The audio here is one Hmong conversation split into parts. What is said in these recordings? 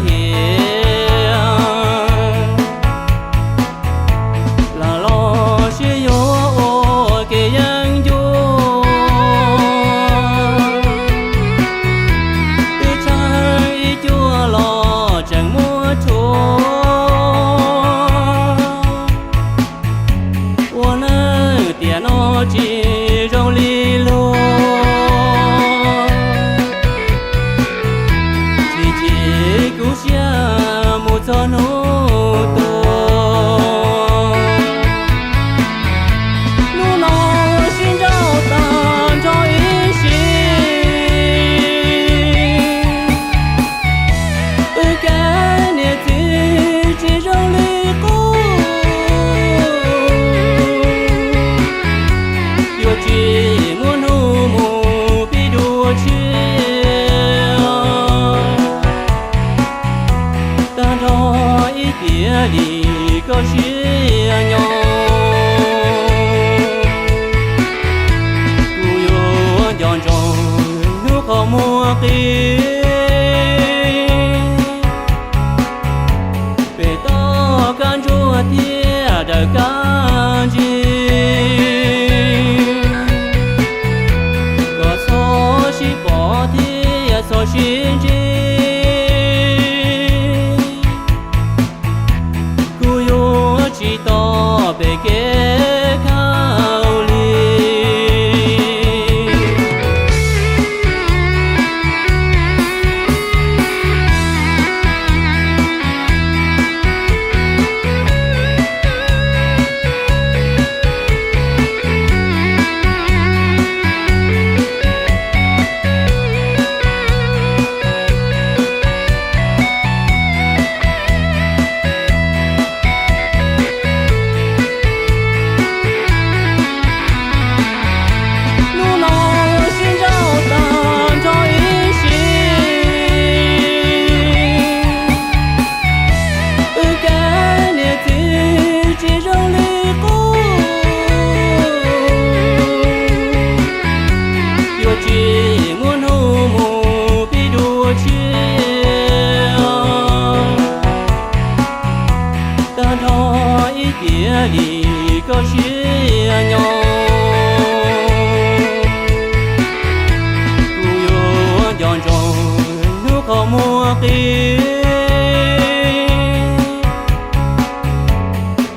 Thiab lam los sib yuav ua ke yeeb ncuab, twb tsheej ib cuab los tseem muab tshuaj. Ua neej tiam no tsis zoo li luag, tsis chim kuv siab mus txog hnub tuag. Hnub no sib nrauj tag nrho ib sim, wb kev niam txiv tsis zoo li qub. Yuav tsis muaj hnub mus pib dua tshiab, tag nrho ib tiam li koj siab nyob. Kuv yuav nco ntsoov hnub qhov muag qis, pem toj kab ntsuab thiab daws kab ntsig, kom txhob sib pom thiab txhob sib ntsib. Kuv yuav tsis tos pem kev khaub lig. Hnub no sib nrauj tag nrho ib sim, wb kev niam txiv tsis zoo li qub. Yuav tsis muaj hnub mus pib dua tshiab, tag nrho ib tiam li koj siab nyob. Kuv yuav nco ntsoov hnub qhov muag qis,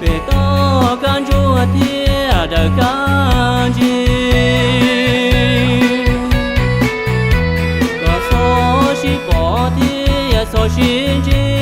pem toj kab ntsuab thiab daws kab ntsig, kom txhob sib pom thiab txhob sib ntsib.